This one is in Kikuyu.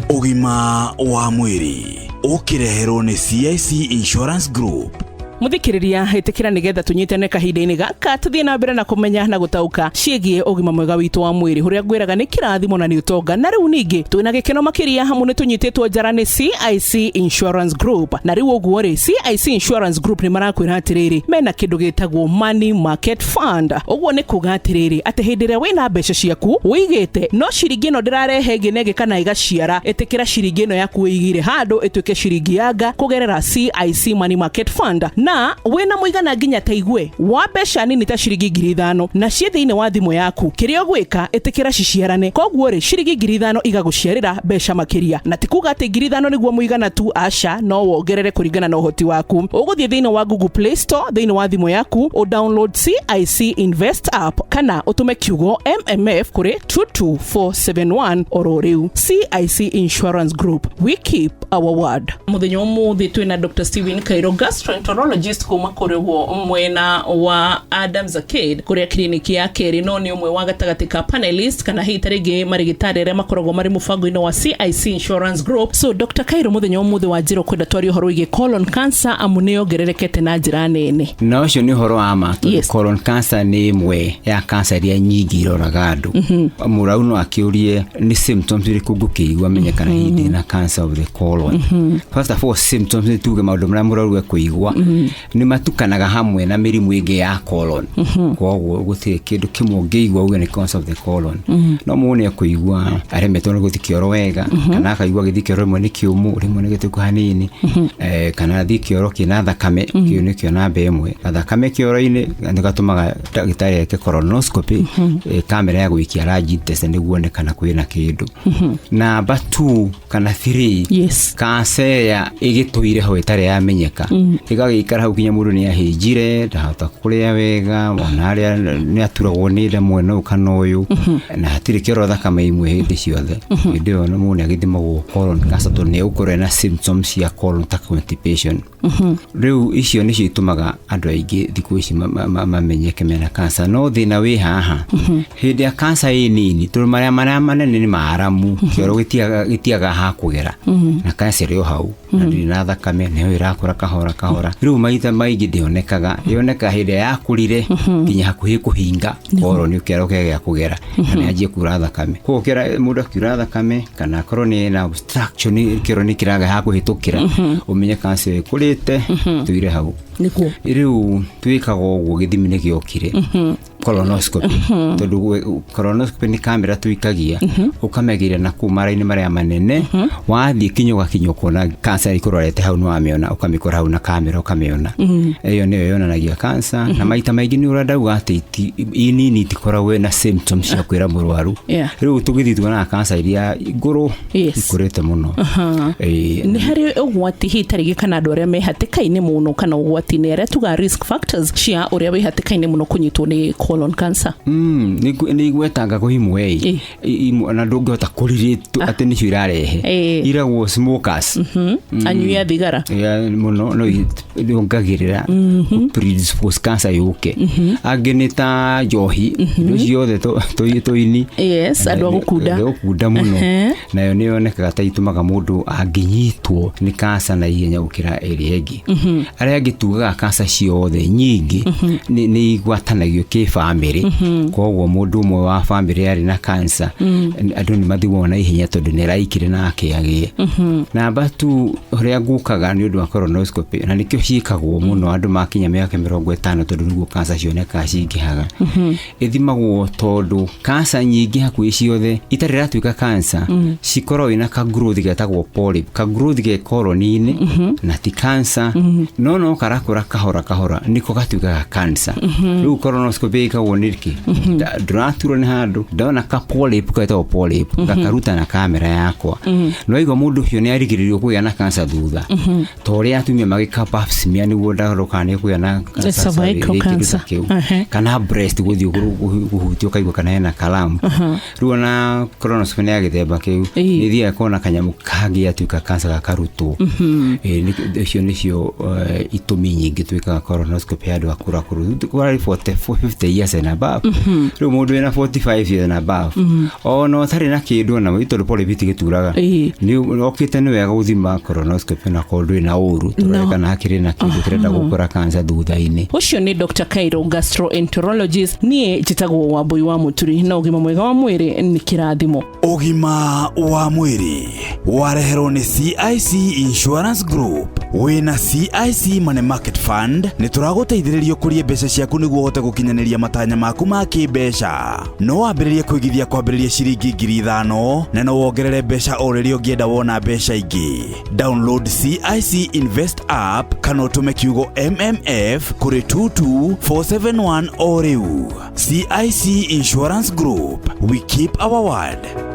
Ũgima wa mwĩrĩ ũkĩreherwo nĩ CIC Insurance Group. Muthikiriria, itikira nigetha tunyitane kahinda-inĩ gaka tuthie na mbere na kumenya na gutauka ciĩgiĩ ũgima mwega witũ wa mwĩrĩ, ũrĩa ngwĩraga nĩ kĩrathimo na nĩ ũtonga. Na rĩu ningĩ twĩna gĩkeno makĩria hamu nĩ tũnyitĩtwo njara nĩ CIC Insurance Group. Na rĩu ũguo rĩ, CIC Insurance Group nĩ marakwĩra atĩrĩrĩ, mena kĩndũ gĩtagwo Money Market Fund. Ũguo nĩ kuga atĩrĩrĩ, atĩ hĩndĩ ĩrĩa wĩna mbeca ciaku wĩigĩte, no ciringi ĩno ndĩrarehe ĩngĩ na ĩngĩ kana ĩgaciara, ĩtĩkĩra ciringi ĩno yaku wĩigĩire handũ ĩtuĩke ciringi yanga kũgerera CIC Money Market Fund. Na wĩna mũigana nginya ta igue wa mbeca nini ta ciringi 5,000 na ciĩ thĩinĩ wa thimũ yaku, kĩrĩa ũgwĩka, ĩtĩkĩra ciciarane. Koguo rĩ, ciringi 5,000 igagũciarĩra mbeca makĩria, na ti kuga atĩ 5,000 nĩguo mũigana tu, aca, no wongerere kũringana na ũhoti waku. Ũgũthiĩ thĩinĩ wa Google Play Store thĩinĩ wa thimũ yaku, ũ download CIC Invest app kana ũtũme kiugo MMF kũrĩ 22471 oro rĩu. CIC Insurance Group, we keep our word. Muthenya umuthi twina Dr. Stephen Kairo, gastroenterologist kuma kũrĩ ũguo mwena wa Adams Arcade kũrĩa kliniki ya kerĩ, no nĩ ũmwe wa gatagatĩ ka panelist kana hihi ta rĩngĩ marĩgĩtarĩ arĩa makoragwo marĩ mũbango-inĩ wa CIC Insurance Group. So Dr. Kairo, mũthenya ũmũthĩ wa njĩra ũkwenda twarie ũhoro wĩgiĩ colon cancer, amu nĩ yongererekete na njĩra nene. Na ũcio nĩ ũhoro wa ma, tondũ colon cancer nĩ ĩmwe ya cancer iria nyingĩ iroraga andũ. Mũrau no akĩũrie nĩ symptoms irĩkũ ngũkĩigua menye kana hihi ndĩna cancer of the colon. First of all, symptoms nĩ tuge maũndũ marĩa mũrwaru ekũigua nĩ matukanaga hamwe na mĩrimũ ĩngĩ ya colon, koguo gũtirĩ kĩndũ kĩmwe ũngĩigua uge nĩ cancer of the colon. No mũndũ nĩ ekũigua aremetwo nĩ gũthiĩ kĩoro wega, kana akaigua agĩthiĩ kĩoro rĩmwe nĩ kĩũmũ, rĩmwe nĩ gĩtũku hanini, kana athiĩ kĩoro kĩna thakame. Kĩu nĩkĩo namba ĩmwe. Gathakame kĩoro-inĩ nĩ gatũmaga ndagĩtarĩ eke colonoscopy, kamera ya gũikia large intestine nĩguo one kana kwĩna kĩndũ. Namba 2 kana 3, cancer ĩrĩa ĩgĩtũire ho ĩtarĩ yamenyeka, ĩgagĩikara hau nginya mũndũ nĩ ahĩnjire, ndahota kũrĩa wega, ona arĩa nĩ aturagwo nĩ nda mwena ũyũ kana ũyũ, na hatirĩ kĩoro thakame imwe hĩndĩ ciothe. Hĩndĩ ĩyo mũndũ nĩ agĩthimagwo colon cancer, tondũ nĩ egũkorwo ena symptoms cia colon ta constipation. Rĩu icio nĩcio itũmaga andũ aingĩ thikũ ici mamenyeke mena cancer. No thĩna wĩ haha, hĩndĩ ya cancer ĩ nini, tondũ marĩa manene nĩ maaramu, kĩoro gĩtiagaga ha kũgera, na cancer ĩrĩ o hau na ndĩrĩ na thakame, nayo ĩrakũra kahora kahora. Rĩu maita maingĩ ndĩonekaga, yonekaga hĩndĩ ĩrĩa yakũrire nginya hakuhĩ kũhinga colon, kĩoro kĩage gĩa kũgera kana yanjie kura thakame. Koguo kĩra mũndũ akiura thakame kana akorwo nĩ na obstruction, kĩoro nĩ kĩraga ha kũhĩtũkĩra, ũmenye cancer ĩyo ĩkũrĩte tũire hau. Rĩu twĩkaga ũguo, gĩthimi nĩ gĩokire, colonoscopy, tondũ colonoscopy nĩ kamera tũikagia ũkamegĩra na kũu mara-inĩ marĩa manene. Wathiĩ kinya ũgakinya ũkona cancer ĩkũrorete hau, nĩ wamĩona, ũkamĩkora hau na kamera ũkamĩona. Ĩyo nĩyo yonanagia cancer. Na maita maingĩ nĩ ũrĩa ndauga atĩ i nini itikoragwo na symptoms cia kwĩra mũrwaru. Rĩu tũgĩthiĩ tuonaga cancer iria ngũrũ ikũrĩte mũno. Nĩ harĩ ũgwati hihi ta rĩngĩ kana andũ arĩa me hatĩka-inĩ mũno, kana ũgwati-inĩ arĩa tuga risk factors cia ũrĩa wĩ hatĩka-inĩ mũno kũnyitwo nĩ colon cancer? Nĩ igwetanga kwĩ imwe ĩ, na ndũngĩhota kũrirĩtu atĩ nĩcio irarehe. Iragwo smokers. Anyui a thigara. Ya, mũno no yongagĩrĩra predispose cancer yũke. Angĩ nĩ ta njohi, indo ciothe tũini. Yes, andũ a gũkunda. Andũ a gũkunda mũno. Nayo nĩ yonekaga ta itũmaga mũndũ angĩnyitwo nĩ cancer na ihenya gũkĩra ĩrĩa ĩngĩ. Arĩa angĩ tugaga cancer ciothe nyingĩ nĩ igwatanagio kĩbamĩrĩ, koguo mũndũ ũmwe wa bamĩrĩ arĩ na cancer, andũ nĩ mathimagwo na ihenya tondũ nĩ araikire nake agĩe. Namba tu ũrĩa ngukaga nĩ ũndũ wa colonoscopy, na nĩkĩo ciĩkagwo mũno andũ makinya mĩaka 50, tondũ nĩguo cancer cionekaga cingĩhaga. Ĩthimagwo tondũ cancer nyingĩ hakuhĩ ciothe itarĩ iratuĩka cancer cikoragwo ina ka growth getagwo polyp, ka growth ge colon-inĩ, na ti cancer, no karakũra kahora kahora nĩko gatuĩkaga cancer. Rĩu colonoscopy ĩkagwo nĩkĩ? Ndũraturwo nĩ handũ, ndona ka polyp getagwo polyp, gakaruta na kamera yakwa. No igua mũndũ ũcio nĩ arigĩrĩrio kũgĩa na cancer thutha, ta ũrĩa atumia magĩka pap smear nĩguo ndarora kana nĩ kũgĩa na cancer cervical kĩndũ ta cancer. kĩu, kana breast gũthiĩ kũhutio ũkaigua kana hena kalamu. Rĩu ona colonoscopy nĩ ya gĩthemba kĩu. Nĩ ĩthiaga kona kanyamũ kangĩ atuĩka cancer gakarutwo. Icio nĩcio itũmi nyingĩ twĩkaga colonoscopy ya andũ akũrũ akũrũ, kwarĩ 40 50 years and above. Rĩu mũndũ wĩna 45 years and above, ona ũtarĩ na kĩndũ, ona tondũ polyp itigĩturaga, nĩ okĩte, nĩ wega gũthima colonoscopy na korwo ndũrĩ na ũru, tũrore kana hakĩrĩ na kĩndũ kĩrenda gũkũra cancer thutha-inĩ. Ũcio nĩ Dr Cairo, gastroenterologist. Niĩ njĩtagwo Wambui wa Mũturi, na ũgima mwega wa mwĩrĩ nĩ kĩrathimo. Ũgima wa mwĩrĩ wareherwo nĩ CIC Insurance Group. Wĩna CIC Money Market Fund nĩ tũragũteithĩrĩria ũkũrie mbeca ciaku nĩguo ũhote gũkinyanĩria matanya maku ma kĩmbeca. No wambĩrĩrie kũigithia kwambĩrĩria ciringi 5,000, na no wongerere mbeca o rĩrĩa ũngĩenda wona mbeca ingĩ. Download CIC Invest app kana ũtũme kiugo MMF kũrĩ 22471 o rĩu. CIC Insurance Group, we keep our word.